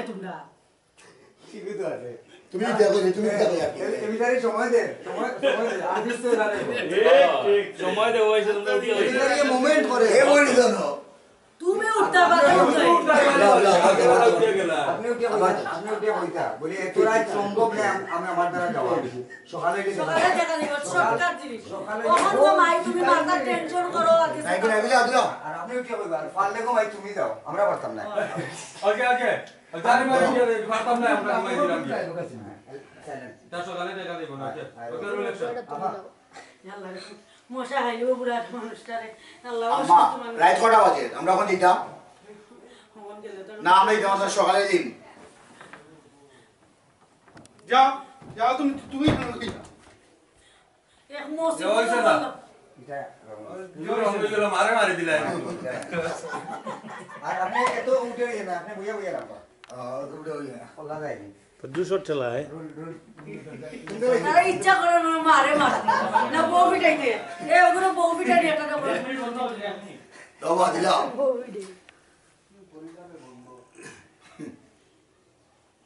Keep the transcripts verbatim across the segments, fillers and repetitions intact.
তোমরা। তুমি দেখো নি, তুমি দেখো আর কি। এ বিচারে সময় দে, সময়, সময় দে। আমি তো জানি। সময় দেবো, এসে তোমরা উঠে এ বিচারে মুভমেন্ট করে। এ বলি জানো। তুমি উঠতা পারো না। আপনি উঠে কইতা, আপনি উঠে কইতা। বলি, এত রাত সম্ভব না, আমি, আমি আমার দ্বারা যাওয়া। সকালে গিয়ে সকালে দেখা দিব, সরকার জিনিস। সকালে কখন গো মাই তুমি মাথা টেনশন করো, আগে তাই করে আমি যাও, যাও। আর আপনি উঠে কইবা, আর পারলে গো মাই তুমি যাও, আমরা পারতাম না। ওকে, ওকে। জানি মারি দিয়ে দে, পারতাম না, আমরা ঘুমাই দিলাম গিয়া। তা সকালে দেখা দিব না, ওকে। ওকে, রিল্যাক্স। আম্মা। আল্লাহ রে, মশা খাইলিবো বুড়া মানুষটারে। আল্লাহ, আম্মা, অসুস্থ মানুষ। রাত কটা বাজে? আমরা এখন দিতাম? এখন গেলে তো না, আমরা দিতাম, আমরা সকালে দিন। যাও, যাও, তুমি, তুমি এখন দিতাম। এক মুসিবত হইছে না। বললাম। এটা জোর হয়ে গেল, মারে মারি দিলাই। আর আপনি এত উঠে হইয়ে না, আপনি বইয়া বইয়া রাখবা। আহ, উঠে হইয়ে না। খোলা যায়নি। তো দুশো ঠেলায়। Rule, rule. তারা ইচ্ছা করে না মারে মারতে। না বউ পিটাইতে। এ ওগুলো বউ পিটানি একটা না বলে। দবা দিলাম। বউ পিটাই।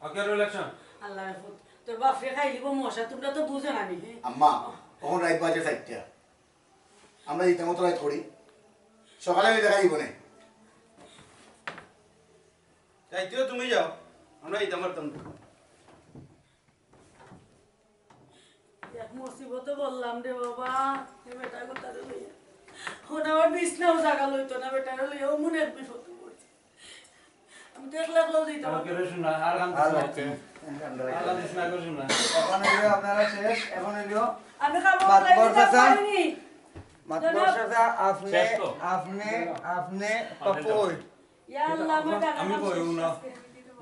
ওকে, রিল্যাক্স। আল্লাহ রে পুত, তোর বাপরে খাইলিবো মশা, তোমরা তো বুঝো না নি। আম্মা, কখন রাত বাজে চারটা? আমরা ইটা মতো রাত করি, সকালে আমি দেখা দিব না। তাই তুইও তুমি যাও, আমরা ইটা মারতাম না। এক মুসিবতে বললাম রে বাবা, এই বেটা গোতারে লইয়া। এখন আমার বিছনাও জাগা লইতো না, বেটারে লইয়া অমন এক বিপদে পড়ছি। আমি তো একলা একলাও যাইতাম আর পারতাম না। কেউ শোনা, আর গান আর শোনা। বাচ্চা। আর গান শোনা, কেউ শোনা। এখন হইলো আপনারা শেষ, এখন হইলো আমি খাবো মাতবর চাচা। পারিনি। মাতবর চাচা, আপনি, শেষ তো? আপনি, আপনি, পাপড়। ইয়া আল্লাহ, আমার আমি কই, উনা।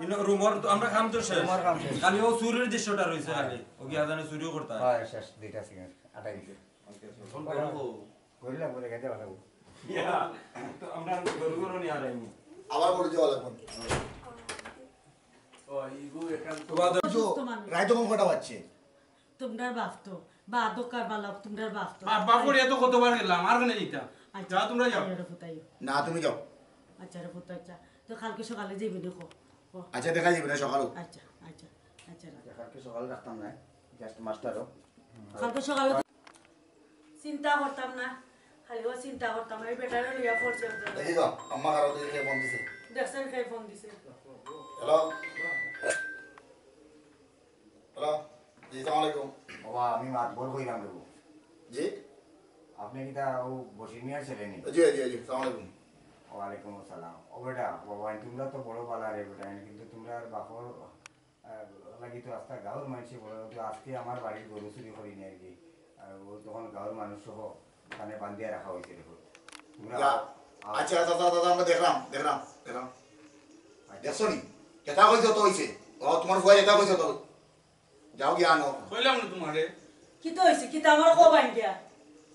ইনো রুমর তো আমরা কাম তো শেষ। রুমর কাম শেষ। খালি ও চুরির দৃশ্যটা রইছে খালি। ও গিয়া জানে চুরিও করতা। হয়, শেষ, দুইটা সিগারেট, আটাই দিছে। ফোন করো। কইলা বলে গেছে কথা বল। ইয়া, তো আমরা গরু গরু নিয়ে আর আইনি। আবার বলে যাওয়া লাগবে। ও, ইগু এখান তো বাদ অসুস্থ মানুষ। রাইত কখন কটা বাজছে? তোমরার বাপ তো, বা দোকার বালক, তোমরার বাপ তো। বাপ, বাপ করে এত কতবার গেলাম, আর কেন দিতা? আচ্ছা, যাও, তোমরা যাও। আচ্ছা রে পুতাই। না, তুমি যাও। আচ্ছা রে পুত, আচ্ছা। তো কালকে সকালে যাইবে নি কো? কো। আচ্ছা, দেখা যাবে না সকালে। আচ্ছা, আচ্ছা, আচ্ছা, রাখো। কালকে সকালে রাখতাম না, জাস্ট মাস্টারও। কালকে সকালে চিন্তা করতাম না, খালি ও চিন্তা করতাম, এই বেটারে লইয়া পড়ছে। দেখি তো, আম্মা কারো দিকে কে ফোন দিছে? দেখছেন কে ফোন দিছে? হ্যালো? হ্যালো? জি, আসসালামু আলাইকুম। বাবা, আমি মাতবর কইলাম রে। জি? আপনি কিতা ও বশির মিয়ার ছেলে নি? জি, জি, জি, আসসালামু আলাইকুম। ওয়ালাইকুম আসসালাম। ও বেটা, বাবা, তোমরা তো বড় বালা রে বেটা, কিন্তু তোমরার বাপর, আহ, লাগি তো আস্তা গাঁওর মানষে বড়, তো আজকে আমার বাড়ির গরু চুরি করি নিয়ে আর কি। আর ও তখন গাঁওর মানুষ সহ ওখানে বান্ধিয়া রাখা হয়েছে রে। তোমরা ইয়া, আ- আচ্ছা, আচ্ছা, আচ্ছা, আচ্ছা, আমরা দেখলাম, দেখলাম, দেখলাম। দেখছো নি? যেটা কইছো তো হইছে। ও, তোমার ফুয়া যেটা কইছো তো। যাও গিয়া আনো। কইলাম না তোমারে। কিতা হইছে? কিতা আমার কো বান্ধিয়া?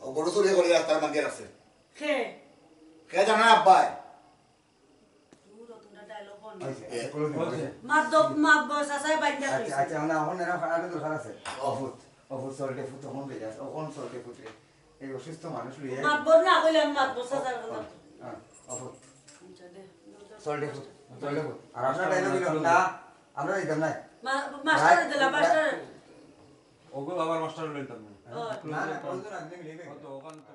ও গরু চুরি করি রাস্তার মাঝে রাখছে। কে? কে জানে না আব্বায়? দূর, তোমরা ডায়লগ বন্ধ। হইছে, এ, হইছে, হইছে। মাত দ-, মাত বয়স আছে, বাইন্দা আচ্ছা, কইছে। আচ্ছা, না, এখন এরা ফাটানো দরকার আছে। অফুত, অফুত, সল্টে ফুট, তখন বেজে আছে, ওখন সল্টে ফুটে। এই অসুস্থ মানুষ লইয়া। মাত বন্ধ না কইলে আমি মাত বন্ধ আছে, আর কথা। হ্যাঁ, অফুত। আচ্ছা, দে। সল্টে ফুট, সল্টে ফুট। আর আমরা ডায়লগ দিলাম না, আমরা দিতাম না। মা-, মাস্টার রাইট, দিলা, রাইট। মাস্টার। ওগো আবার মাস্টার লইতাম না। ও। না, না, ওই তো রাখবেন, নেবেন। ও তো ওখান তো